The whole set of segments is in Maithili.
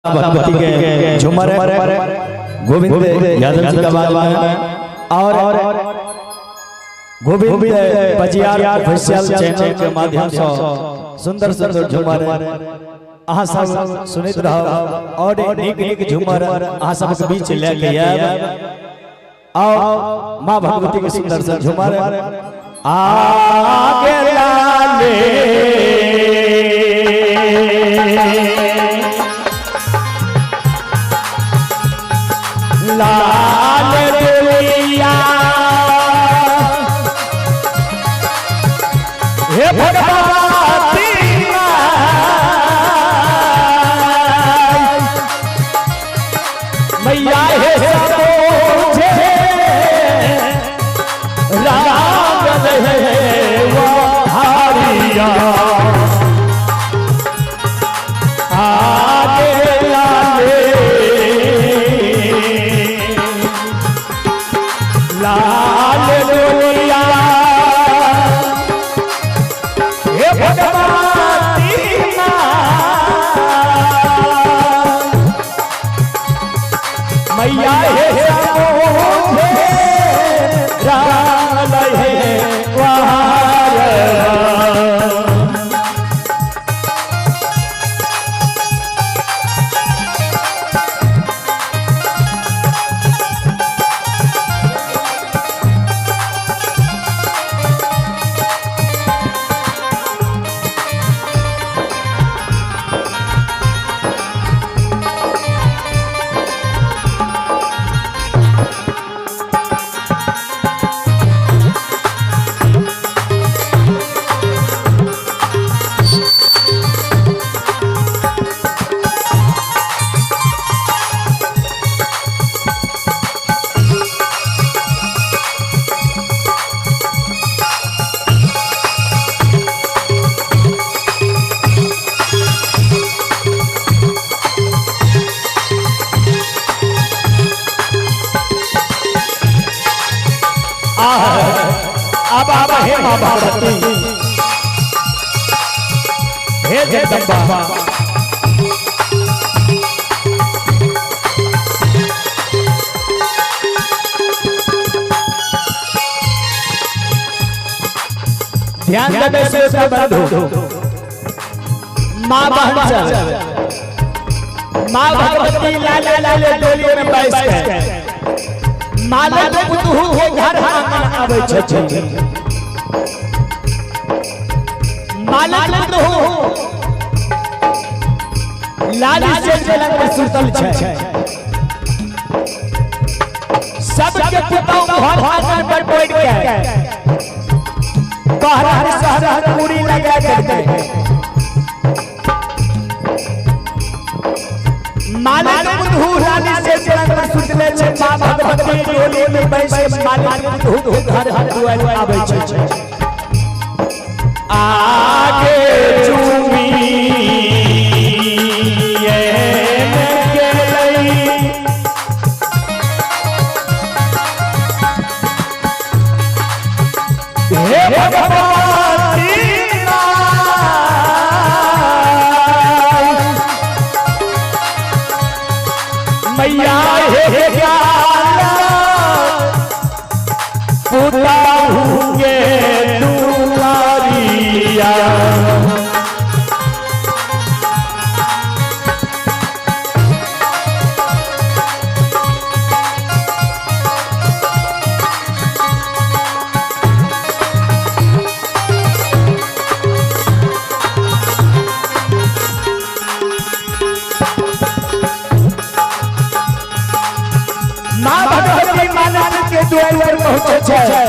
भगवती के झूमर है गोविंद यादव जी का आवाज में और गोविंद पजियार ऑफिशियल चैनल के माध्यम से सुंदर सुंदर झूमर अहाँ सब सुनैत रहब और नीक नीक झूमर अहाँ सबके बीच लेके आयब। आओ माँ भगवती के सुंदर से झूमर आगे लाले लाल दुनिया हे भगवती मैया हे सबोझे राम हे हारिया आगे लाले लाल दुनिया हे भगवती मैया हे सबोझे राम हे वार। अब अब हे माँ भगवती हे जगदम्बा ध्यान देवे श्रोता बंधु माँ बहन सब माँ भगवती लाले लाले डोली में बैस के मालक पुतहु के घर आंगन आबै छथिन। मालक पुतहु लाली से पलंग पर सुतल छै। सबके पुतहु घर आंगन पर बैठ के बाहर शहर पूरी लगा करके मालक पुतहु लाली से पलंग पर सुतले छै। माँ भगवती डोली में बैस के मालक पुतहु घर दुआर आबै छै। आगे चूमी हे भगवती मैया हे ज्ञान पुताहुगे दुआरिया माँ भगवती मानव के द्वार पर पहुंचे छै।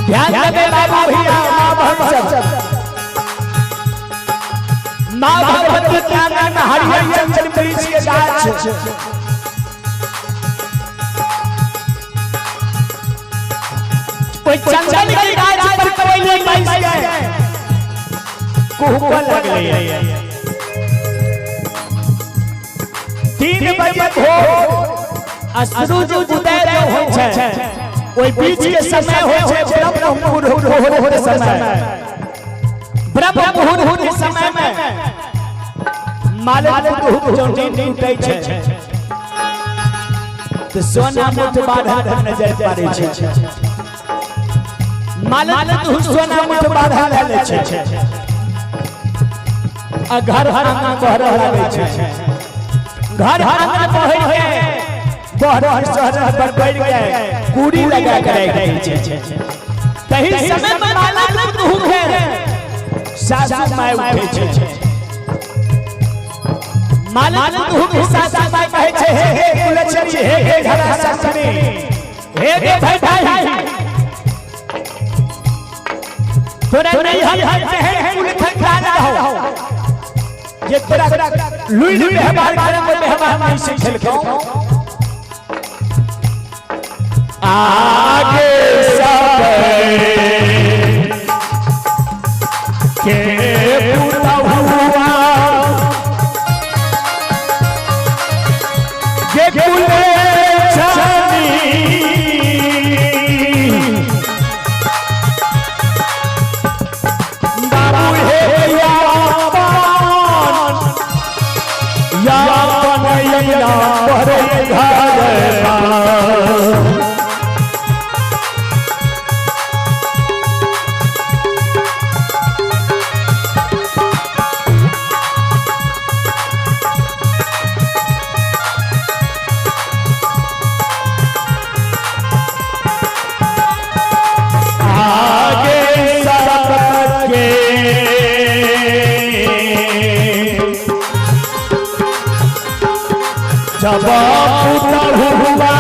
ध्यान देवे बाबा भैया माँ बहन सब माँ भगवती के आंगन में हरिहर चंदन वृक्ष के गाछ ओहि चंदन के गाछ पर कोयली बैस के कुहकऽ लगलै। 3 बजे भोर आ सूरज उदय जो होइ छै ओहि बीच के समय होइ छै ब्रह्म मुहूर्त के समय। ब्रह्म मुहूर्त के समय में मालिक पुतहु जँ नींद टूटै छै तऽ सोना मुठ बाढ़ल नजर पड़ै छै। मालिक पुतहु सोना मुठ बाढ़ल लै छै आ घर आंगन बहरऽ लागै छै। घर आंगन बहर के बहर शहर पर पड़ के कूड़ी लगा के राखि दै छै। तही समय में मालिक पुतहु के सासू माय उठै छै। मालिक पुतहु के सासू माय कहै छै, हे हे कुलचरी, हे हे घरा ससनी, हे हे भाई भाई, तोरा नहीं हल हल हे कुल खंगाल रहो जे तोरा लुइल व्यवहार करे में व्यवहार नहीं सिखेलकौ। आगे सब के पुतहुआ जे कुले छनी बाबू हे यापन यापन यंगना भरे घर। आगे सबके जब पुतहुआ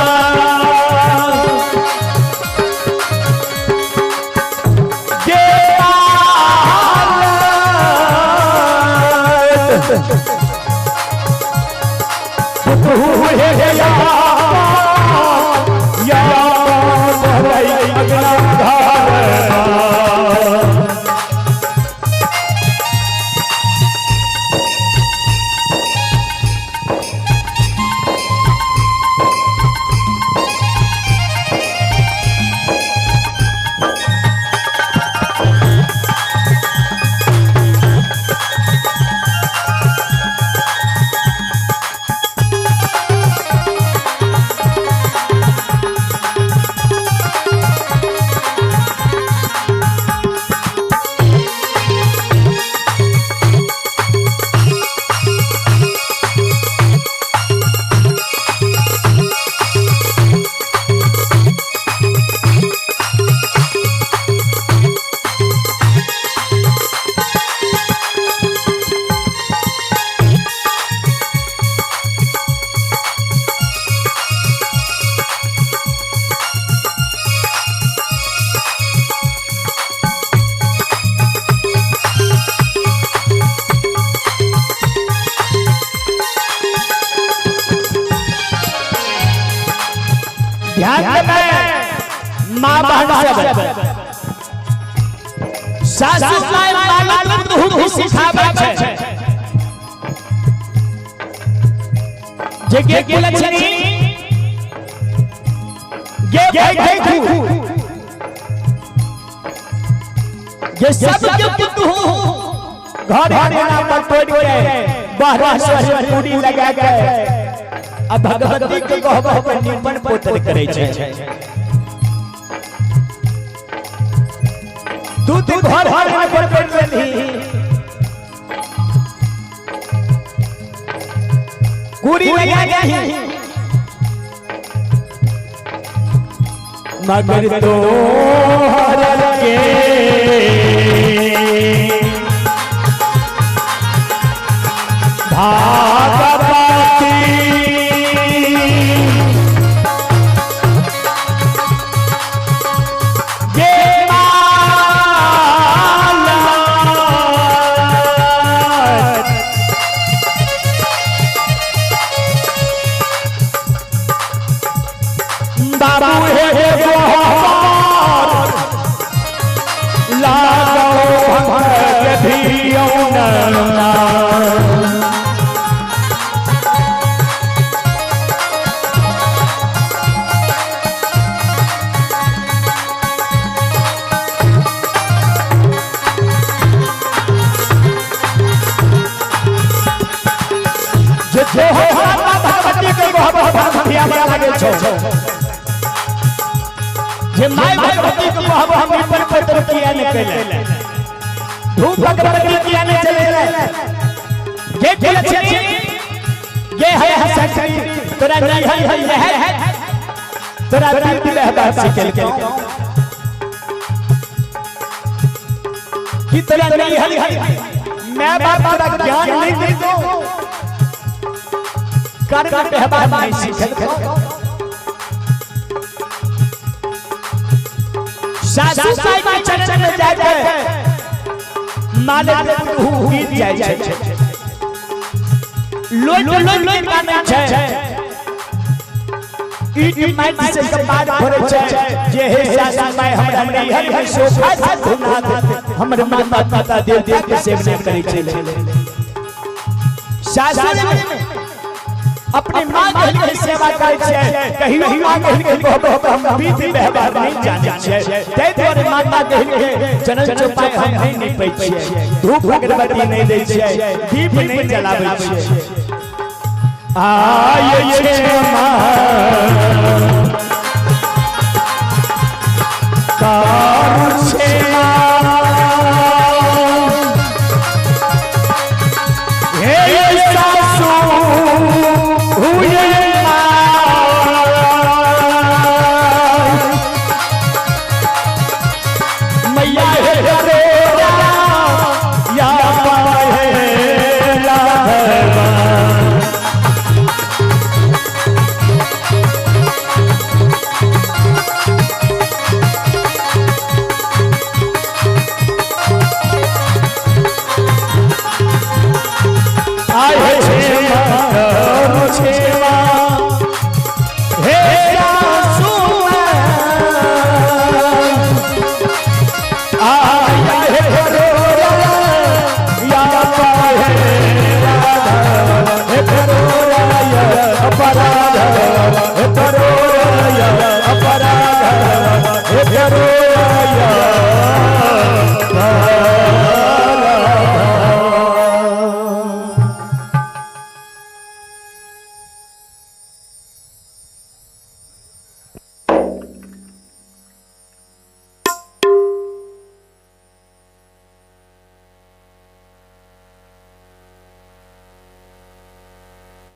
गे पुतहु हे या अगला घर। ध्यान देबै माँ बहन सब, सासु माय मालिक पुतहु के सिखाबै छै जे गे कुलछनी गे भाई खू ये सब के पुतहु घर अंगना पर तोड़ के बाहर शहर पूरी लगा के आ भगवती के कहबह पर निपन पोतन करे छै। दूध घर घर पर तोड़ लेलही, कुरी लगा गई, मगर तोहर के भागवती जे माला बाबू हे गोहार लागो भंग धियौ ना। हो माता भगवती के कहबो हम धियाबा लागे छौ। जे my Bhagwati के कहबो हम निपन पत्र किया ने कैले, धूप अगरबत्ती किया ने चले। गे कुलछनी गे है हसनी तोरा नहीं है है तोरा दीप रहबा सिकल के कि तोरा नहीं है। मैं बाप तोरा ज्ञान नहीं दे दो, कर्म व्यवहार नहीं सिखल। सासू माई के चरण में जाकर मालिक गीत जाय छै, लोट लोट लोट गानै छै, ईट माइट से कपार फोड़ै छै। जे हे सासू माई हमरा नैहर में सोफा सिद्धनाथ हमर माता पिता देवता के सेवन करै छै। सासू अपने माँ के सेवा करै छै, कहियो माँ के कहबो हम विधि व्यवहार नहीं जानै छियै, तै दुआरे माता के चरण चौपाई हम नहीं निपै छियै, धूप अगरबत्ती नहीं दै छियै, दीप नहीं जलाबै छियै। आय क्षमा करू क्षमा हे सासू हुए मैया हे रे या पाए आए क्षमा करू क्षमा हे सासू आया हे या पाए हे अपराध हे अपराध हे